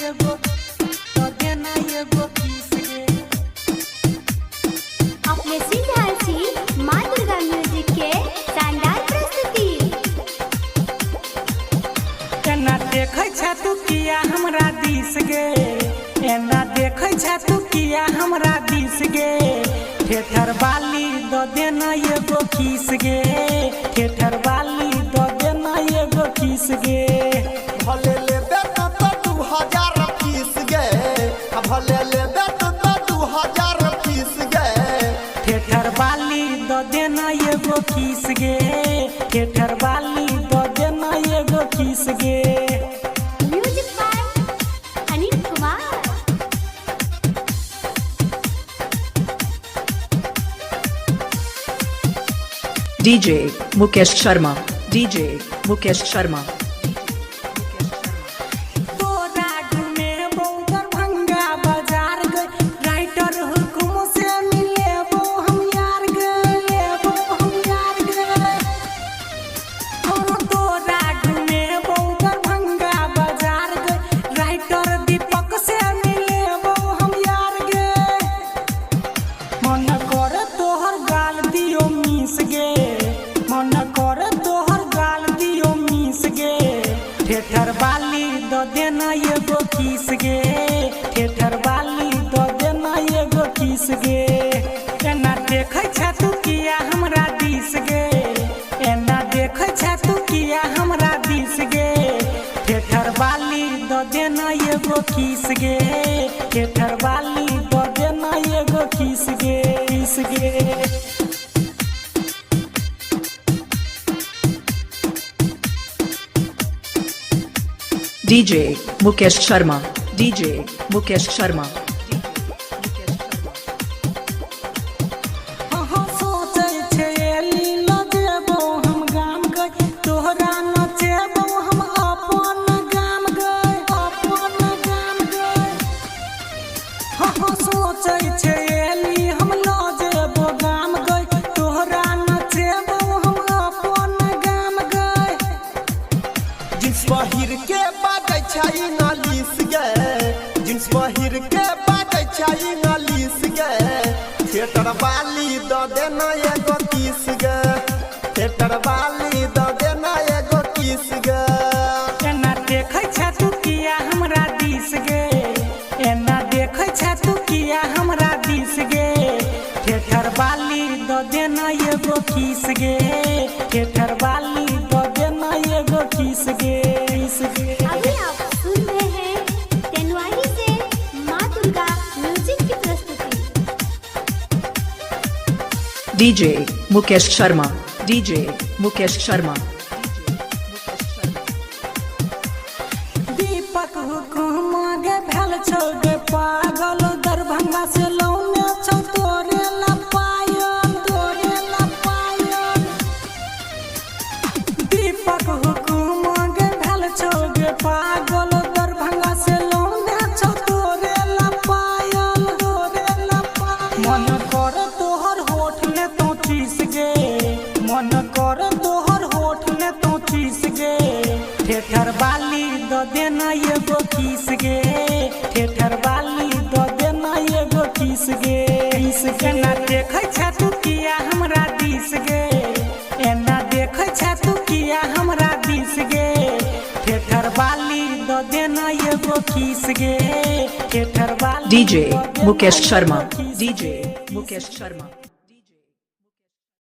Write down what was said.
एगो, द देना एगो किस गे। अपने सुनि रहल छी माँ दुर्गा म्यूजिक के शानदार प्रस्तुति। एना देखै छ तू किया हमरा दिस गे, एना देखै छ तू किया हमरा दिस गे। ठेठर बाली द देना एगो किस गे, ठेठर बाली द देना एगो किस गे। भले लेबे तू तो 2000 फीस गे, आ भले लेबे तू तो 2000 फीस गे। ठेठर बाली द देना एगो किस गे, ठेठर बाली द देना एगो किस गे। Music by Anil Kumar. DJ Mukesh Sharma, DJ Mukesh Sharma. तोरा घुमेबौ दरभंगा बाजार गई, राइटर हुकुम से मिलेबौ हम यार गई, लेबौ हम यार गई। हम तोरा घुमेबौ दरभंगा बाजार गई, राइटर दीपक से मिलेबौ हम यार गे। मन कर तोहर गाल दियो मिस गे, मन कर तोहर गाल दियो मिस गे। ठेठर बाली द देना एगो किस गे, ठेठर बाली द देना एगो किस गे। एना देखै छ तू किया हमरा दिस गे, एना देखै छ तू किया हमरा दिस गे। ठेठर बाली द देना एगो किस गे, ठेठर बाली द देना एगो किस गे, किस गे। DJ Mukesh Sharma, DJ Mukesh Sharma. अहाँ सोचै छै एली ल जेबौ हम गाम गई, तोहरा नचेबौ हम अपन गाम गई, अपन गाम गई। अहाँ सोचै छै एली हम ल जेबौ गाम गई, तोहरा नचेबौ हम अपन गाम गई। जींस पहिर के बाजै छै नालिस गे, जींस पहिर के बाजै छै नालिस गे। थिएटर वाली द देना एगो किस गे, थिएटर वाली द देना एगो किस गे। एना देखै छ तू किया हमरा दिस गे, एना देखै छ तू किया हमरा दिस गे। ठेठर बाली द देना एगो किस गे, ठेठर बाली द देना एगो किस गे, किस गे। अभी आप सुन रहे हैं तेनवाही से माँ दुर्गा म्यूजिक की प्रस्तुति। DJ Mukesh Sharma, DJ Mukesh Sharma. Deepak हुकुम गे भेल छौ गे पागल, दरभंगा से लौने छौ तोरे ला पायल, तोरे ला पायल। दीपक हुकुम गे भेल छौ गे पागल, दरभंगा से लौने छौ तोरे ला पायल, तोरे ला पायल। मन कर तोहर होठ ने तो चीस गे, मन कर तोहर होठ ने तो चीस गे। ठेठर बाली द देना एगो किस गे, ठेठर बाली द देना एगो किस गे, किस गे। एना देखै छ तू किया हमरा दिस गे, एना देखै छ तू किया हमरा दिस गे। ठेठर बाली द देना एगो किस गे, ठेठर बाली DJ द देना Mukesh एगो Sharma, किस DJ गे। Mukesh Sharma.